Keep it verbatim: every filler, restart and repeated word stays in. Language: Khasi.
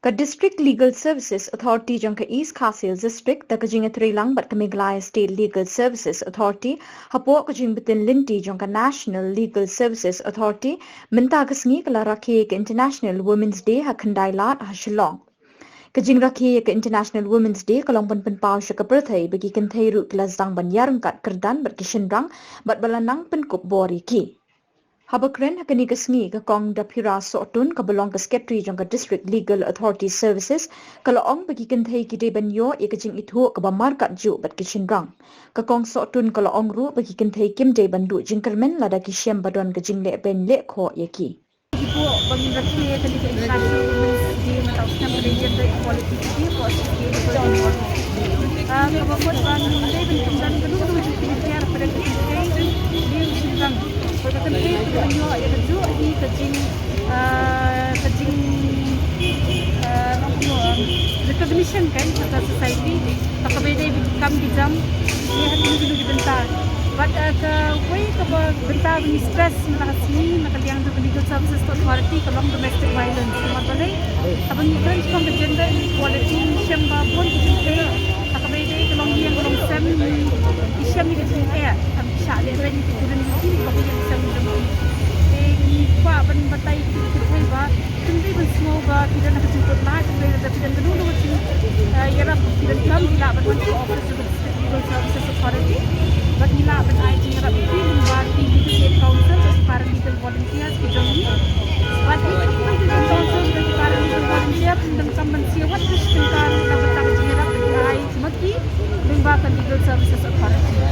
Ka District Legal Services Authority jong ka East Khasi Hills District da ka jingïatreilang bad ka Meghalaya State Legal Services Authority hapoh ka jingbtin lynti jong ka National Legal Services Authority mynta ka sngi ka la rakhe ïa ka International Women's Day ha Khyndailad ha Shillong. Ka jingrakhe ïa ka International Women's Day ka long ban pynpaw sha ka pyrthei ba ki kynthei ruh ki la sdang ban ïaryngkat kyrdan bad ki shynrang bad ba la nang pynkup bor ïa ki. Haba kren ha kane ka sngi ka Kong Daphira Sohtun kaba long ka Secretary jong ka District Legal Authority Services ka la ong ba ki kynthei ki dei ban ïoh ïa ka jingithuh kaba markatjuh bad ki shynrang. Ka Kong Sohtun ka la ong ruh ba ki kynthei kim dei ban duh jingkyrmen lada ki shem ba don ka jingleh beiñ leh khoh ïa ki. Ibu bangin rakhe kane ka International Women's Day mynta u snem ka dei Gender Equality Day, ko associate ko. Ah, kaba mut ban dei ban pyndan ka duk duk jingpynhiar pada ka kynthei, dei u shynrang. Pada ka kynthei ka ban ïoh ïa ka juh hi ka jing, ah, ka jing, ah, recognition kan pada society. Ka kaba dei ba ki kam ki jam ïa ha kine kine ki bynta. Bad, ah, kawei kaba bynta ba ngi stress mynta ka sngi na ka liang jong ka Legal Services Authority ka long domestic violence. Namar balei? Haba ngi kren shaphang ka gender inequality ngi shem ba bun ki kynthei ha kaba dei ka longïing ka longsem ki shem ïa ka jingeh, ki shah leh beiñ ïa ki kurim jong ki, ki longïing ka longsem jong ki. Te ngi kwah ban batai ïa ki kynthei ba kim dei ban sngew ba ki don ha ka jingkut lad, hynrei lada ki don kano kano ka jing, eh, ïarap, ki donkam, ki lah ban wan sha ka office jong ka District Legal Services Authority bad ngi lah ban ai jingïarap ïa ki lyngba ki Legal Aid Counsel bad ki paralegal volunteers ki jong ngi. Bad ki Legal Aid Counsel bad ki paralegal volunteer kin donkam ban siew wat ka shi tyngka ruh na ka bynta ka jingïarap ba ki ai ma ki lyngba ka Legal Services Authority.